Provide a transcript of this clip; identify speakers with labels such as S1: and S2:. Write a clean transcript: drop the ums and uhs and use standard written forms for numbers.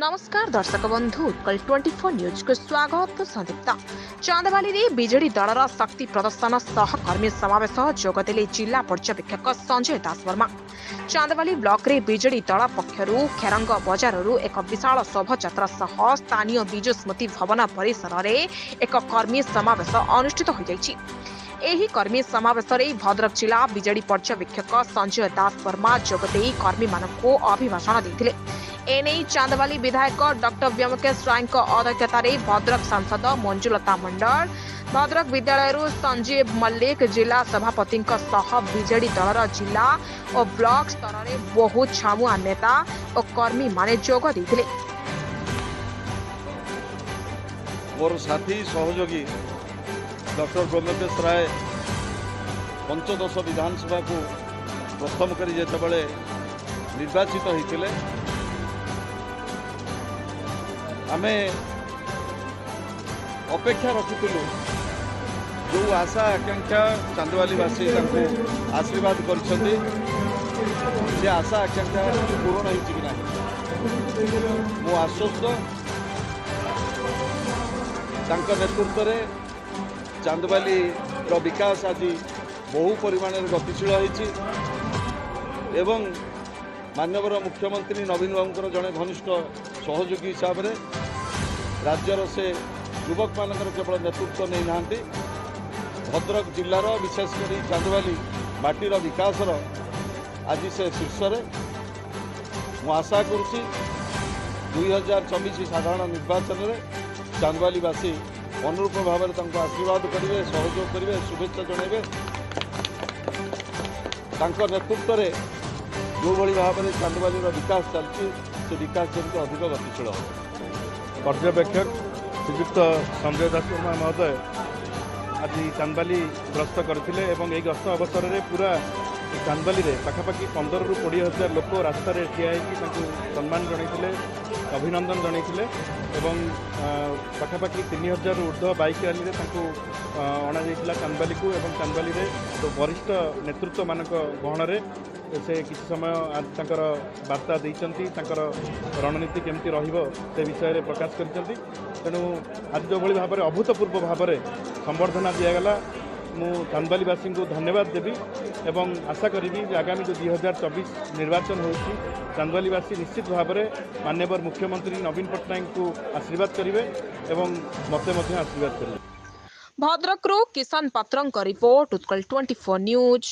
S1: ନମସ୍କାର ଦର୍ଶକ ବନ୍ଧୁ, ଉତ୍କଳ 24 ନ୍ୟୁଜକୁ ସ୍ୱାଗତ। ସନ୍ଦୀପ୍ତା ଚାନ୍ଦବାଲିରେ ବିଜେଡି ଦଳର ଶକ୍ତି ପ୍ରଦର୍ଶନ ସହ କର୍ମୀ ସମାବେଶ ଯୋଗଦେଲେ ଜିଲ୍ଲା ପର୍ଯ୍ୟବେକ୍ଷକ ସଞ୍ଜୟ ଦାସ ବର୍ମା। ଚାନ୍ଦବାଲି ବ୍ଲକରେ ବିଜେଡି ଦଳ ପକ୍ଷରୁ ଖେରଙ୍ଗ ବଜାରରୁ ଏକ ବିଶାଳ ଶୋଭାଯାତ୍ରା ସହ ସ୍ଥାନୀୟ ବିଜୁ ସ୍ମୃତି ଭବନ ପରିସରରେ ଏକ କର୍ମୀ ସମାବେଶ ଅନୁଷ୍ଠିତ ହୋଇଯାଇଛି। ଏହି କର୍ମୀ ସମାବେଶରେ ଭଦ୍ରକ ଜିଲ୍ଲା ବିଜେଡି ପର୍ଯ୍ୟବେକ୍ଷକ ସଞ୍ଜୟ ଦାସ ବର୍ମା ଯୋଗଦେଇ କର୍ମୀମାନଙ୍କୁ ଅଭିଭାଷଣ ଦେଇଥିଲେ। ଏନେଇ ଚାନ୍ଦବାଲି ବିଧାୟକ ଡକ୍ଟର ବ୍ୟୋମକେଶ ରାୟଙ୍କ ଅଧ୍ୟକ୍ଷତାରେ ଭଦ୍ରକ ସାଂସଦ ମଞ୍ଜୁଲତା ମଣ୍ଡଳ, ଭଦ୍ରକ ବିଦ୍ୟାଳୟରୁ ସଞ୍ଜୀବ ମଲ୍ଲିକ, ଜିଲ୍ଲା ସଭାପତିଙ୍କ ସହ ବିଜେଡି ଦଳର ଜିଲ୍ଲା ଓ ବ୍ଲକ ସ୍ତରରେ ବହୁ ଛାମୁଆ ନେତା ଓ କର୍ମୀମାନେ ଯୋଗ ଦେଇଥିଲେ।
S2: ମୋର ସାଥୀ ସହଯୋଗୀ ଡକ୍ଟର ବ୍ୟୋମକେଶ ରାୟ ପଞ୍ଚଦଶ ବିଧାନସଭାକୁ ପ୍ରଥମ କରି ଯେତେବେଳେ ନିର୍ବାଚିତ ହୋଇଥିଲେ, ଆମେ ଅପେକ୍ଷା ରଖିଥିଲୁ, ଯେଉଁ ଆଶା ଆକାଂକ୍ଷା ଚାନ୍ଦବାଲିବାସୀ ତାଙ୍କୁ ଆଶୀର୍ବାଦ କରିଛନ୍ତି, ସେ ଆଶା ଆକାଂକ୍ଷା ପୂରଣ ହେଇଛି କି ନାହିଁ। ମୁଁ ଆଶ୍ୱସ୍ତ, ତାଙ୍କ ନେତୃତ୍ୱରେ ଚାନ୍ଦବାଲିର ବିକାଶ ଆଜି ବହୁ ପରିମାଣରେ ଗତିଶୀଳ ହୋଇଛି ଏବଂ ମାନ୍ୟବର ମୁଖ୍ୟମନ୍ତ୍ରୀ ନବୀନ ବାବୁଙ୍କର ଜଣେ ଘନିଷ୍ଠ ସହଯୋଗୀ ହିସାବରେ ରାଜ୍ୟର ସେ ଯୁବକମାନଙ୍କର କେବଳ ନେତୃତ୍ୱ ନେଇନାହାନ୍ତି, ଭଦ୍ରକ ଜିଲ୍ଲାର ବିଶେଷ କରି ଚାନ୍ଦବାଲି ମାଟିର ବିକାଶର ଆଜି ସେ ଶୀର୍ଷରେ। ମୁଁ ଆଶା କରୁଛି 2024 ସାଧାରଣ ନିର୍ବାଚନରେ ଚାନ୍ଦବାଲିବାସୀ ଅନୁରୂପ ଭାବରେ ତାଙ୍କୁ ଆଶୀର୍ବାଦ କରିବେ, ସହଯୋଗ କରିବେ, ଶୁଭେଚ୍ଛା ଜଣାଇବେ। ତାଙ୍କ ନେତୃତ୍ୱରେ ଯେଉଁଭଳି ଭାବରେ ଚାନ୍ଦବାଲିର ବିକାଶ ଚାଲିଛି, ସେ ବିକାଶ ଯେମିତି ଅଧିକ ଗତିଶୀଳ ହେବ।
S3: ପର୍ଯ୍ୟବେକ୍ଷକ ଶ୍ରୀଯୁକ୍ତ ସଞ୍ଜୟ ଦାସ ବର୍ମା ମହୋଦୟ ଆଜି ଚାନ୍ଦବାଲି ଗସ୍ତ କରିଥିଲେ ଏବଂ ଏହି ଗସ୍ତ ଅବସରରେ ପୁରା ଚାନ୍ଦବାଲିରେ ପାଖାପାଖି 15ରୁ 20 ହଜାର ଲୋକ ରାସ୍ତାରେ ଠିଆ ହେଇକି ତାଙ୍କୁ ସମ୍ମାନ ଜଣାଇଥିଲେ, ଅଭିନନ୍ଦନ ଜଣାଇଥିଲେ ଏବଂ ପାଖାପାଖି 3000ରୁ ଉର୍ଦ୍ଧ୍ୱ ବାଇକ୍ ରାଲିରେ ତାଙ୍କୁ ଅଣାଯାଇଥିଲା ଚାନ୍ଦବାଲିକୁ ଏବଂ ଚାନ୍ଦବାଲିରେ ବରିଷ୍ଠ ନେତୃତ୍ୱମାନଙ୍କ ଗହଣରେ ସେ କିଛି ସମୟ ତାଙ୍କର ବାର୍ତ୍ତା ଦେଇଛନ୍ତି, ତାଙ୍କର ରଣନୀତି କେମିତି ରହିବ ସେ ବିଷୟରେ ପ୍ରକାଶ କରିଛନ୍ତି। ତେଣୁ ଆଜି ଯେଉଁଭଳି ଭାବରେ ଅଭୂତପୂର୍ବ ଭାବରେ ସମ୍ବର୍ଦ୍ଧନା ଦିଆଗଲା, ମୁଁ ଚାନ୍ଦବାଲିବାସୀଙ୍କୁ ଧନ୍ୟବାଦ ଦେବି ଏବଂ ଆଶା କରିବି ଯେ ଆଗାମୀ ଯେଉଁ 2024 ନିର୍ବାଚନ ହେଉଛି, ଚାନ୍ଦବାଲିବାସୀ ନିଶ୍ଚିତ ଭାବରେ ମାନ୍ୟବର ମୁଖ୍ୟମନ୍ତ୍ରୀ ନବୀନ ପଟ୍ଟନାୟକଙ୍କୁ ଆଶୀର୍ବାଦ କରିବେ ଏବଂ ମୋତେ ମଧ୍ୟ ଆଶୀର୍ବାଦ କରିବେ।
S1: ଭଦ୍ରକରୁ କିଷାନ ପାତ୍ରଙ୍କ ରିପୋର୍ଟ, ଉତ୍କଳ 24 ନ୍ୟୁଜ୍।